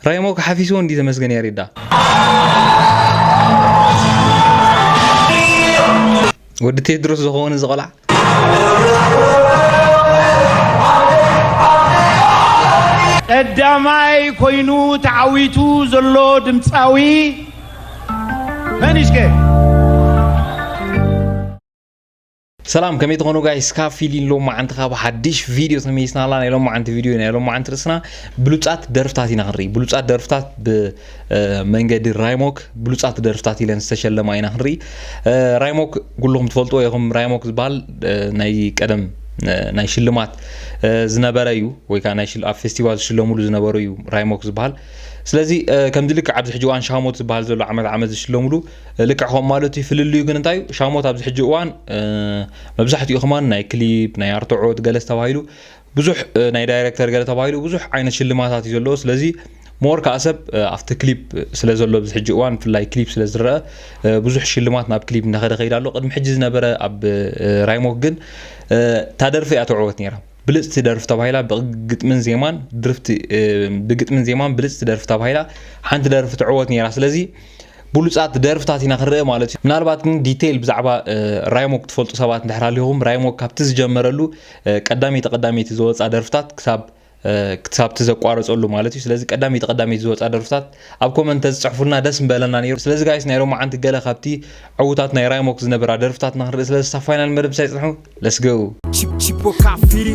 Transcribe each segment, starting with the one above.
ራይሞክ ሓፊስዎ እንዲ ተመስገን ያሬዳ። ወዲ ቴድሮስ ዝኸውን እዚ ቆልዓ። ቀዳማይ ኮይኑ ተዓዊቱ ዘሎ ድምፃዊ መን እዩ እስከ? ሰላም፣ ከመይ ትኾኑ ጋይስ? ካብ ፊሊን ሎማዓንቲ ካብ ሓድሽ ቪድዮ ተመይስና ኣላ። ናይ ሎማዓንቲ ቪድዮ፣ ናይ ሎማዓንቲ ርእስና ብሉጻት ደርፍታት ኢና ክንርኢ። ብሉጻት ደርፍታት ብ-፣ እ፣ መንገዲ ራይሞክ ብሉጻት ደርፍታት ኢለን ዝተሸለማ ኢና ክንርኢ። እ፣ ራይሞክ ኩልኹም ትፈልጥዎ ኢኹም። ራይሞክ ዝበሃል፣ እ፣ ናይ ቀደም፣ እ፣ ናይ ሽልማት፣ እ፣ ዝነበረ እዩ፣ ወይ ከዓ ናይ ሽል-፣ ኣብ ፌስቲቫል ዝሽለሙሉ ዝነበሩ እዩ ራይሞክ ዝበሃል። ስለዚ፣ እ፣ ከምዚ ልክዕ ኣብዚ ሕጂ እዋን ሻሞት ዝበሃል ዘሎ ዓመት ዓመት ዝሽለሙሉ፣ እ፣ ልክዕ ከምኡ ማለት እዩ። ፍልልዩ ግን እንታይ እዩ? ሻሞት ኣብዚ ሕጂ እዋን፣ እ፣ መብዛሕትኡ ከማን ናይ ክሊፕ፣ ናይ ኣርትዖት ገለ ዝተባሂሉ ብዙሕ፣ እ፣ ናይ ዳይሬክተር ገለ ተባሂሉ ብዙሕ ዓይነት ሽልማታት እዩ ዘለዎ። ስለዚ ሞር ከኣ ሰብ፣ እ፣ ኣብቲ ክሊፕ ስለ ዘሎ ኣብዚ ሕጂ እዋን ብፍላይ ክሊፕ ስለ ዝረአ፣ እ፣ ብዙሕ ሽልማት ናብ ክሊፕ እናኸደ ከይድ ኣሎ። ቅድሚ ሕጂ ዝነበረ ኣብ፣ እ፣ ራይሞክ ግን፣ እ፣ እታ ደርፊ እያ ትዕወት ነይራ። ብልጽቲ ደርፊ ተባሂላ ብግጥምን ዜማን ድርፍቲ፣ እ፣ ብግጥምን ዜማን ብልጽቲ ደርፊ ተባሂላ ሓንቲ ደርፊ ትዕወት ነይራ። ስለዚ ብሉጻት ደርፍታት ኢና ክንርኢ ማለት እዩ። ምናልባት ግን ዲቴይል ብዛዕባ፣ እ፣ ራይሞክ ትፈልጡ ሰባት እንድሕር ሃሊኹም፣ ራይሞክ ካብቲ ዝጀመረሉ፣ እ፣ ቀዳመይቲ ቀዳመይቲ ዝወጻ ደርፍታት ክሳብ፣ እ፣ ክሳብ እቲ ዘቋረጸሉ ማለት እዩ። ስለዚ ቀዳመይቲ ቀዳመይቲ ዝወጻ ደርፍታት ኣብ ኮመንት ተዝጽሕፉልና ደስ ምበለና ነይሩ። ስለዚ ጋይስ፣ ናይ ሎማዓንቲ ገለ ካብቲ ዕዉታት ናይ ራይሞክ ዝነበራ ደርፍታት ንክንርኢ፣ ስለዚ ክሳብ ፋይናል መደብ ሳይጽንሑ፣ let's go። ቺፕ ቺፖ ካፊሪ።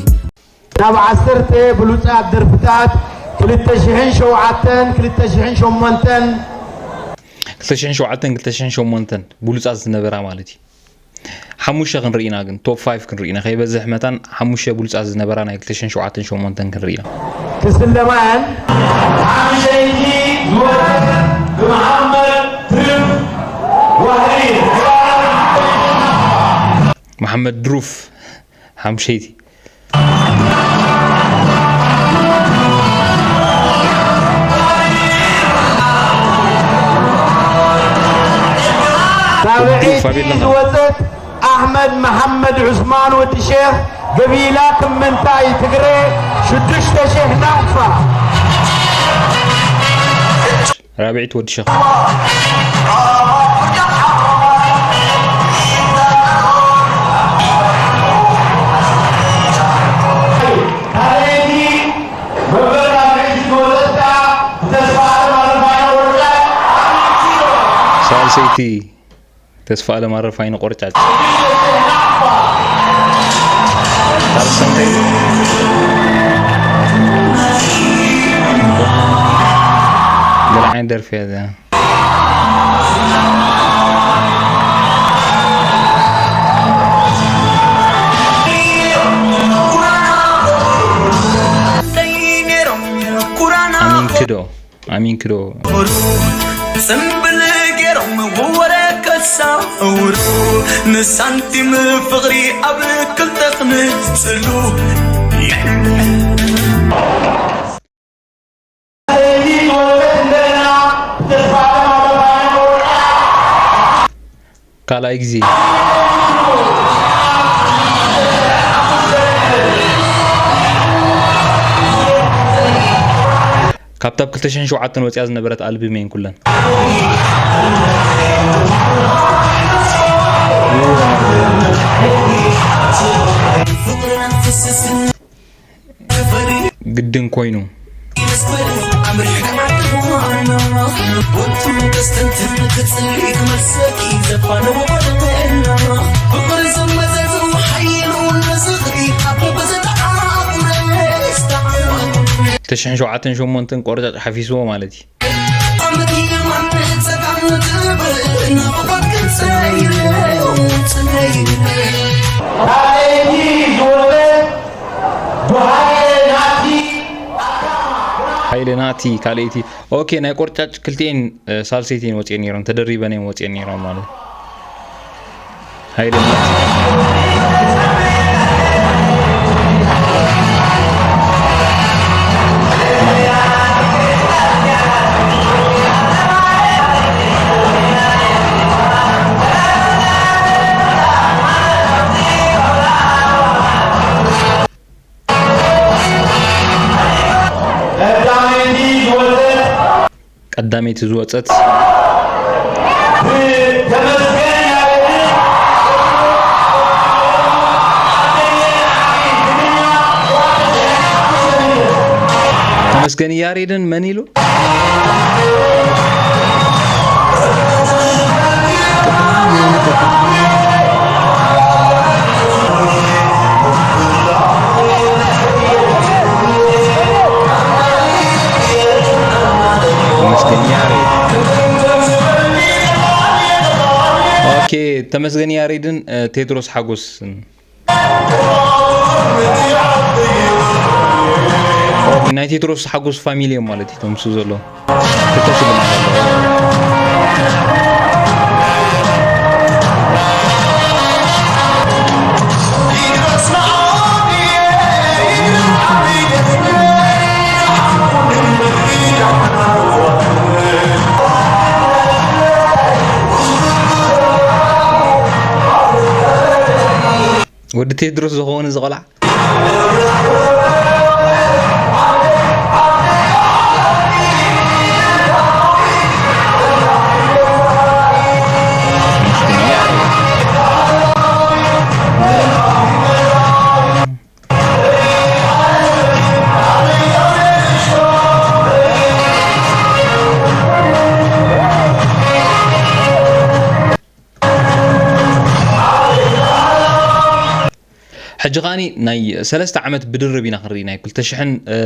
ካብ ዓሰርተ ብሉጻት ደርፍታት ክልተ ሽሕን ሸውዓተን፣ ክልተ ሽሕን ሸሞንተን። ክልተ ሽሕን ሸውዓተን፣ ክልተ ሽሕን ሸሞንተን ብሉጻት ዝነበራ ማለት እዩ። ሓሙሽተ ክንርኢ ኢና ግን፣ ቶፕ ፋይቭ ክንርኢ ኢና። ከይበዝሕ መታን ሓሙሽተ ብሉጻት ዝነበራ ናይ ክልተ ሽሕን ሸውዓተን ሸሞንተን ክንርኢ ኢና። ክስለማ እየን። ሓምሸይቲ ዝወጸት ብመሓመድ ድሩፍ ዋህዲ። መሓመድ ድሩፍ ሓምሸይቲ። ሳብዐይቲ ዝወፀት ኣሕመድ መሓመድ ዑስማን ወዲ ሼኽ ገቢላ ክምንታይ ትግረ ሽዱሽተ ሺሕ ናቕፋ። ራብዒት ወዲ ሸኽ። ሳልሰይቲ ተስፋ ኣለማረፋይነ ቆርጫጭ። ሳልሰይቲ ገለ ዓይነት ደርፊ እያ እዚኣ። ኣሚንክዶ? ኣሚንክዶ? ጽምብል ገይሮም ወረ ከሳውሩ ንሳንቲም ፍቕሪ ኣብ ክልተ ክምጽሉ። ካልኣይ ግዜ። ካብታ ብ ክልተ ሽሕን ሸውዓተን ወጺኣ ዝነበረት ኣልብም እየን ኩለን። ግድን ኮይኑ። ክልተ ሽሕን ሸውዓተን ሸሞንተን ቆርጫጭ ሓፊስዎ ማለት እዩ። ካልኣይቲ ዝወጸት ብሃይለ ናቲ። ሃይለ ናቲ ካልኣይቲ። ኦኬ፣ ናይ ቆርጫጭ ክልቲኤን፣ እ፣ ሳልሰይተይን ወጺኤን ነይረን፣ ተደሪበን እየን ወጺኤን ነይረን ማለት እዩ። ሃይለ ናቲ። ቀዳመይቲ ዝወጸት ቀዳመይቲ ዝወጸት። ተመስገን ያሬድን መን ኢሉ? ተመስገን ያሬድ። ኦኬ፣ ተመስገን ያሬድን ቴድሮስ ሓጎስን። ናይ ቴድሮስ ሓጎስ ፋሚሊ እዮም ማለት እዩ፣ እቶም ምስኡ ዘለዉ። ክልተ ሽልማት ኣለዎ። ወዲ ቴድሮስ ዝኸውን እዚ ቆልዓ። ሕጂ ኸኣኒ ናይ ሰለስተ ዓመት ብድርብ ኢና ክንርኢ፣ ናይ ክልተ ሽሕን፣ እ፣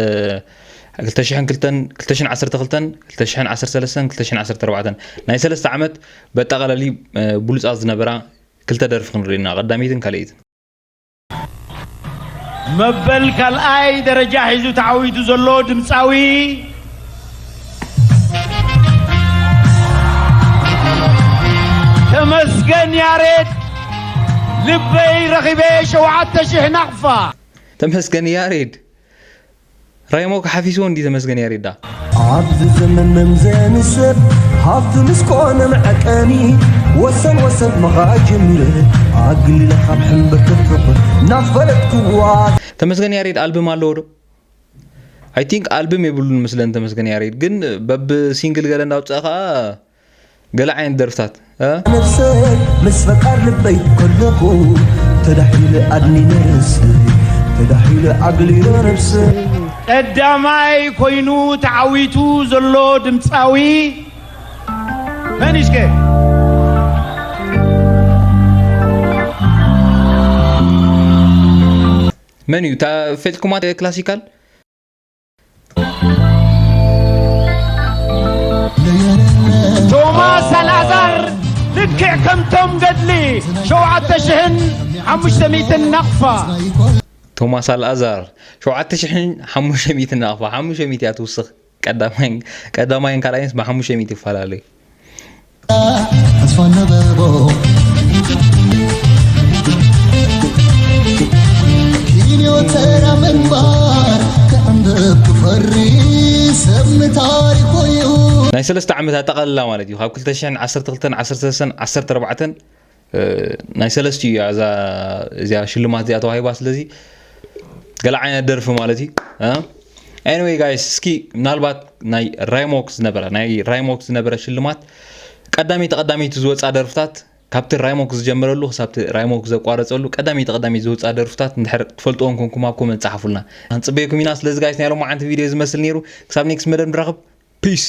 ክልተ ሽሕን ክልተን፣ ክልተ ሽሕን ዓሰርተ ክልተን፣ ክልተ ሽሕን ዓሰርተ ሰለስተን፣ ክልተ ሽሕን ዓሰርተ ኣርባዕተን፣ ናይ ሰለስተ ዓመት በጠቓላሊ፣ እ፣ ብሉጻት ዝነበራ ክልተ ደርፊ ክንርኢ ኢና፣ ቀዳመይትን ካልኣይትን። መበል ካልኣይ ደረጃ ሒዙ ተዓዊቱ ዘሎ ድምፃዊ ተመስገን ያሬድ፣ ልበይ ረኺበ ሸውዓተ ሽሕ ናቕፋ። ተመስገን ያሬድ። ራይሞ ክሓፊስዎ እንዲ ተመስገን ያሬድ ዳ። ኣብዚ ዘመን መምዘኒ ሰብ ሃብቲ ምስ ኮነ መዐቀኒ፣ ወሰን ወሰን መኻጅምር ኣግሊለ ካብ ሕምብር ትፍቕ ናፈለጥክዋ። ተመስገን ያሬድ ኣልብም ኣለዎ ዶ? I think ኣልብም የብሉን ምስለን ተመስገን ያሬድ፣ ግን በብ ሲንግል ገለ እንዳውፅኣ ከዓ ገለ ዓይነት ደርፍታት፣ እ? ነፍሰይ ምስ ፈቃር ልበይ ከለኹ ተዳሒለ ኣድኒ ነርስ ተዳሒለ ኣግሊለ ነፍሰይ። ቀዳማይ ኮይኑ ተዓዊቱ ዘሎ ድምፃዊ መን እዩ እስከ? መን እዩ? እታ ፈልጥኩማ ክላሲካል? ቶማስ ኣልኣዛር ልክዕ ከምቶም ገድሊ ሸውዓተ ሽሕን ሓሙሽተ ሚእትን ናቕፋ። ቶማስ ኣልኣዛር ሸውዓተ ሽሕን ሓሙሽተ ሚእትን ናቕፋ፣ ሓሙሽተ ሚእቲ እያ ትውስኽ። ቀዳማይን፣ ቀዳማይን ካልኣይንስ ብሓሙሽተ ሚእቲ ይፈላለዩ። ተስፋ ነበቦ ኪንዮ ተራ ምንባር ከዕንብብ ክፈሪ ሰብ ንታሪኾ እዩ። ናይ ሰለስተ ዓመት ኣጠቓልላ ማለት እዩ። ካብ ክልተ ሽሕን ዓሰርተ ክልተን፣ ዓሰርተ ሰለስተን፣ ዓሰርተ ኣርባዕተን፣ እ፣ ናይ ሰለስቲኡ እያ እዛ፣ እዚኣ ሽልማት እዚኣ ተዋሂባ። ስለዚ ገለ ዓይነት ደርፊ ማለት እዩ። እ? Anyway guys፣ እስኪ ምናልባት ናይ ራይሞክ ዝነበረ፣ ናይ ራይሞክ ዝነበረ ሽልማት ቀዳመይቲ፣ ቀዳመይቲ ዝወፃ ደርፍታት ካብቲ ራይሞክ ዝጀመረሉ ክሳብቲ ራይሞክ ዘቋረፀሉ ቀዳመይቲ፣ ቀዳመይቲ ዝወፃ ደርፍታት እንድሕር ትፈልጥዎም ኮንኩም ኣብ ኮመንት ፃሓፉልና። ኣንፅበየኩም ኢና። ስለዚ ጋይስ ናይ ሎማዓንቲ ቪድዮ ዝመስል ነይሩ። ክሳብ ኔክስት መደብ ንራኸብ። ፒስ።